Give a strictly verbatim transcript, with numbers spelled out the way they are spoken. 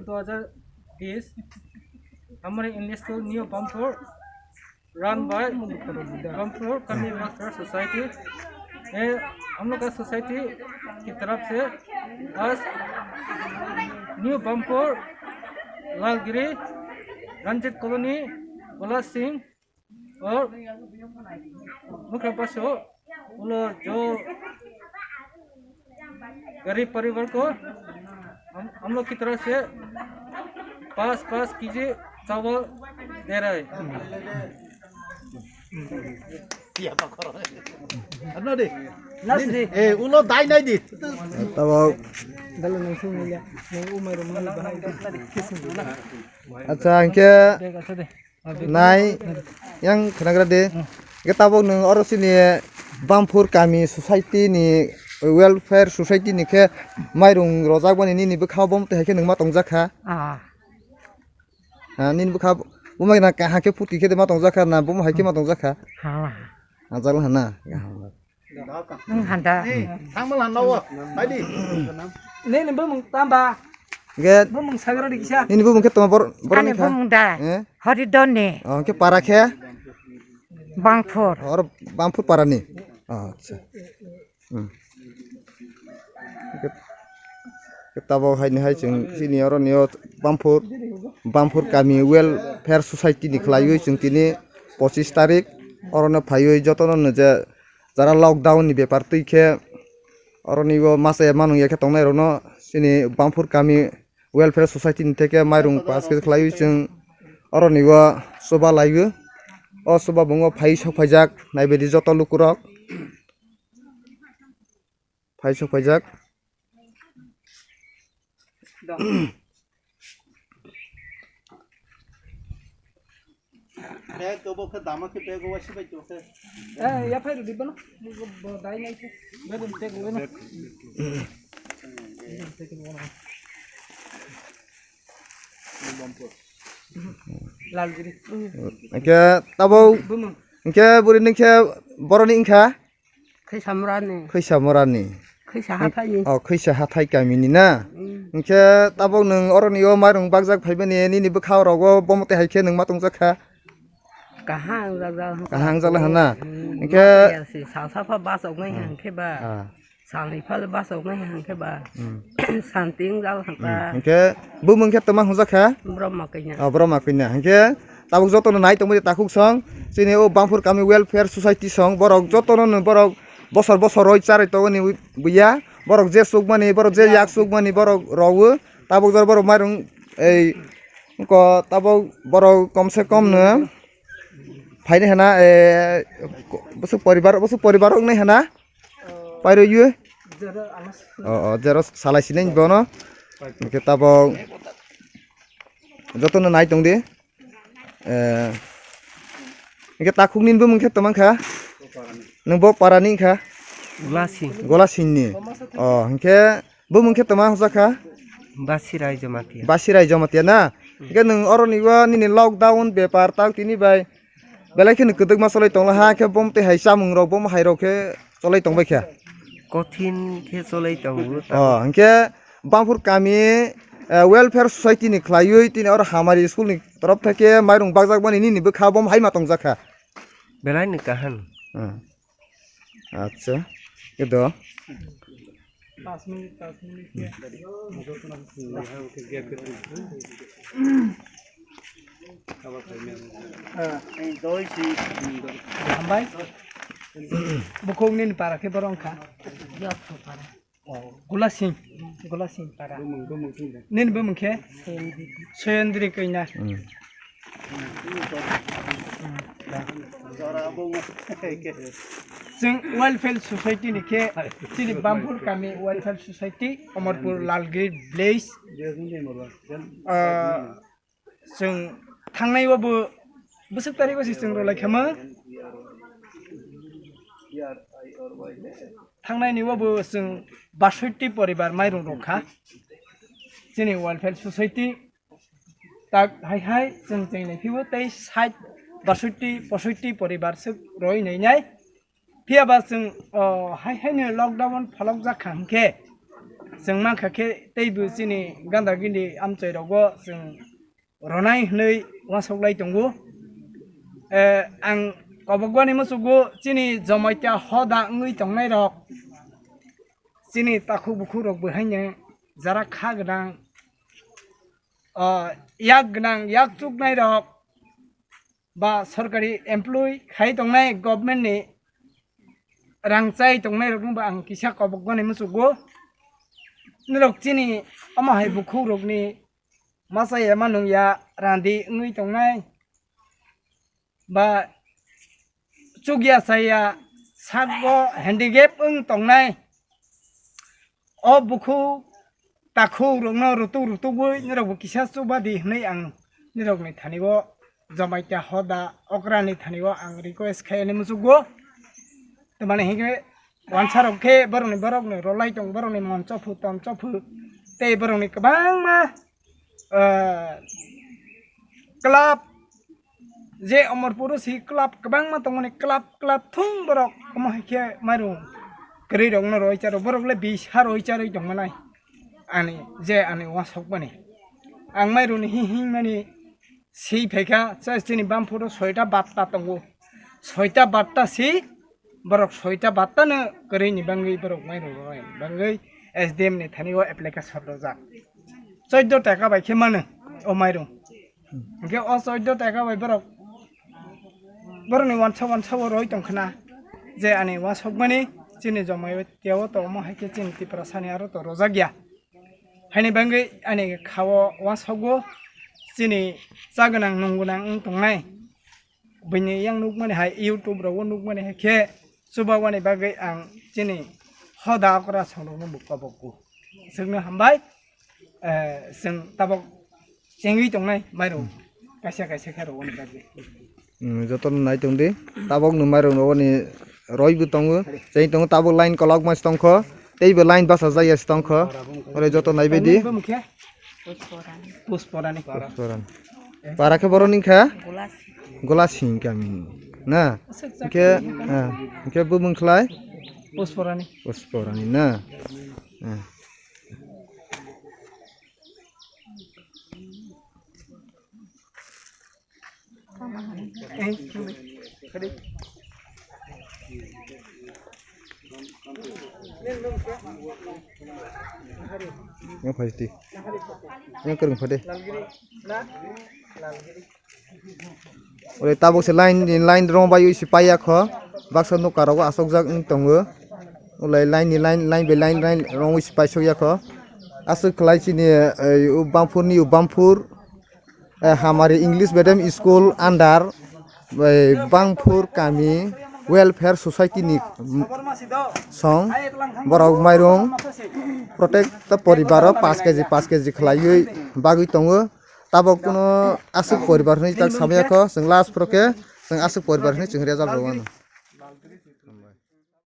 दो हज़ार बीस हमारे इंडस्ट्रियल न्यू बमपुर रन बाय बमपुर कमी वेलफेयर सोसाइटी। ये हम लोग का सोसाइटी की तरफ से आज न्यू बमपुर, लालगिरी, रंजीत कॉलोनी, भोला सिंह और मुख्य पास हो, वो लोग जो गरीब परिवार को हम, हम लोग की तरफ से पाँच पाँच केजी चावल दे रहे हैं। Eh, ulo dai nai di. Tabok. Acha, hingke nai yang khwnagra de. Hingke tabok nwng oro chini Bamphur kami society ni welfare society ni khe mairung rojak bani nini bwkha bo twi hai khe nwng ma tongjak kha. Ah. Ha, nini bwkha bumai na kaham khe phuti khe de ma tongjak kha na, bum hai khe ma tongjak kha? Ha. Ajal hana. Wng handa. Thangmal handa o. Bai di. Nini bumung tamba? Ge. Bumung sagra di kisa. Nini bumung khe tama bor, bor ani ni kha? Bumung da. Eh? Hori doni. Oh, khe para khe? Bangphur. Or Bangphur para ni. Oh, acha. Hmm. Khe, khe tabok haini hai chwng chini oro ni o Bamphur, Bamphur kami welfare society ni khlaiwi chwng tini pochis tarik oro no phaiwi jotono no je jara lockdown ni bepar twi khe oro ni o masa ya manung ya khe tongnai rok no chini Bamphur kami welfare society ni theke mairung pass khe khlaiwi chwng oro ni o chuba laiwi. O chuba bung o phai sok phaijak naibaidi joto lukurok. Phai sok phaijak. Bag obo khe dama khe bag o waisi bai tong khe. Eh, ya phai rwdi bono. Bo dai nai khe. Bag ni tag o no. Lalgiri. Hingke tabok. Bumung. Hingke buri ni khe boroni wngkha. Khwisa murani. Khwisa murani. Khwisa hathai ni. Oh, khwisa hathai kami ni na. Mm. Hingke tabok nwng oro ni o mairung bakjak phaimani nini bwkha rogo bomo twi hai khe nwng ma tongjak kha. Kahang jak jak. Kahang jak hana. Mm, hingke ma ya si sa sa pha bas ok nai hang khe ba. Ah. Salni phal bas ok nai hang khe ba. Mm. Santing jak hang kha. Mm. Hingke bumung khe toma hwnjak kha. Brahma kanya. Oh, Brahma kanya. Hingke tabuk jotono nai tongmani takhuk song, chini o Bamphur Kami Welfare Society song, borok jotono no borok bosor bosor roi charoi tongoni buya, borok je chukmani, borok je yak chukmani, borok rowo, tabuk jora borok mairung ei ko tabuk borok kom se kom no phaini hana, eh, bosok poribar, bosok poribar wng nai hana, pairoi yo, o, o, jero salai sinai bono, hingke tabuk jotono nai tongdi. Eh, hingke takhuk nini bumung khe toma kha? Nwng bo para ni kha? Golasing. Golasing ni. Oh, hingke bumung khe toma hwnjak kha? Basirai Jamatia. Basirai Jamatia na? Hingke nwng oro ni o nini lockdown bepar tak tini bai belai kheno kwdwkma cholai tongla ha khe bom tei hai chamung rok bom hai rok khe cholai tongbai kha. Kothin khe cholai tongo. Oh, hingke Bamphur kami, eh, welfare society ni khlaiwi tini oro Hamari school ni torof thai khe mairung bakjak mani nini bwkha bom hai ma tongjak kha. Belai ni kaham. Hmm. Acha. Kedo. Pas minute, pas minute ya. Hambai. Bukhuk nini para khe borok wngkha. Golasing, Golasing para. Nini bumung khe? Soyendri Kanya. Hmm. Chwng Welfare Society ni khe, chini Bamphur Kami Welfare Society, Omorpur Lalgiri Village. Ah, Chwng thangnai o bo bwswk tarik o se chwng rwlai khama. Thangnai ni o bo chwng basotti poribar mairung rwkha. Chini welfare society tak hai hai chwng chwng nai phibo tei sait basotti posotti poribar swk roi nai nai. Phiya ba chwng, o, hai hai ni lockdown pholok jak kha hwnkhe, Chwng mankha khe teibo chini ganda gindi amchai rogo chwng ronai hwnwi uansuk lai tongo. Eh, ang kobokbani muchugo chini Jamatia hoda wngwi tongnai rok, chini takhuk bukhuk rok bo haino jara kha gwnang, ah, yak gwnang, yak chuknai rok ba sorkari employee khai tongnai, government ni rang chai tongnai rok no bo ang kisa kobokbani muchugo. Norok chini omo hai bukhuk rokni masa ya ma nung ya randi wngwi tongnai ba chukya saya sago handicap wng tongnai. O bukhuk takhuk rokno rutuk rutugwi norokbo kisa chubadi hwnwi ang norokni thani o Jamatia hoda okrani thani o ang request khai ani muchugo. Tamani hinkhe wansa rok khe borokni borokni rolai tong, borokni mon chophu ton chophu tei borokni kwbangma, ah, club, je Omorpuro si club kwbangma tongmani, club, club thung borok omo hai khe mairum kwrwi rokno roi charo, borok le bisa roi charwi tongmanai ani, je ani uansukmani. Ang mairumni hi himani si phaikha, chini Bamphuro soita batta tongo, soita batta si borok soita batta no kwrwini bangwi borok mairum roi bangwi S D M ni thani o application rojak. Chaudo taka bai khe mano o mairum. Hwnkhe o chaudo taka bai borok, borokni wansa wansa o roi tongkhna je ani uansukmani chini Jamatia o tongmo hai khe chini Tiprasani aro to rojak ya. Haini bangwi ani kha o uansukgo chini cha gwnang nung gwnang wng tongnai. Bini yang nukmani hai YouTube rogo nukmani hai khe chubawani bagwi ang chini hoda okra songrokno bo kobokgo. Chwngno hambai, eh, chwng tabok chengwi tongnai mairum kaisa kaisa khe rogoni bagwi. Hmm, jotono nai tongdi. Tabokno mairum rogoni roibo tongo. Cheng tongo tabok line kolokma se tongkho. Teibo line bachajak ya se tongkho. Ore joto naibaidi. Tongmung bumung khe? Pusporani. Pusporani. Para khe borok ni kha? Golasing. Golasing kami ni. Na? Aswk jak. Hwnkhe, ah, hwnkhe bumung khlai? Pusporani. Pusporani na? Ah. Yang pasti. Yang kering pade. Ore tabuk se line ni line rong bai ui si paiya kho. Baksa nukha rogo asokjak wng tongo. Ulai line ni line, line bai line, line rong ui si paisok ya kho. Aswk khlai chini, eh, u Bamphur ni u Bamphur, eh, Hamari English Medium School under, eh, Bangphur Kami Welfare Society ni, mm, song borok mairum protect poribar o paanch K G, paanch K G khlaiwi bagwi tongo. Tabok kuno aswk poribar hwnwi tak samya kho, chwng last phoro khe chwng aswk poribar hwnwi chwng result rw mano.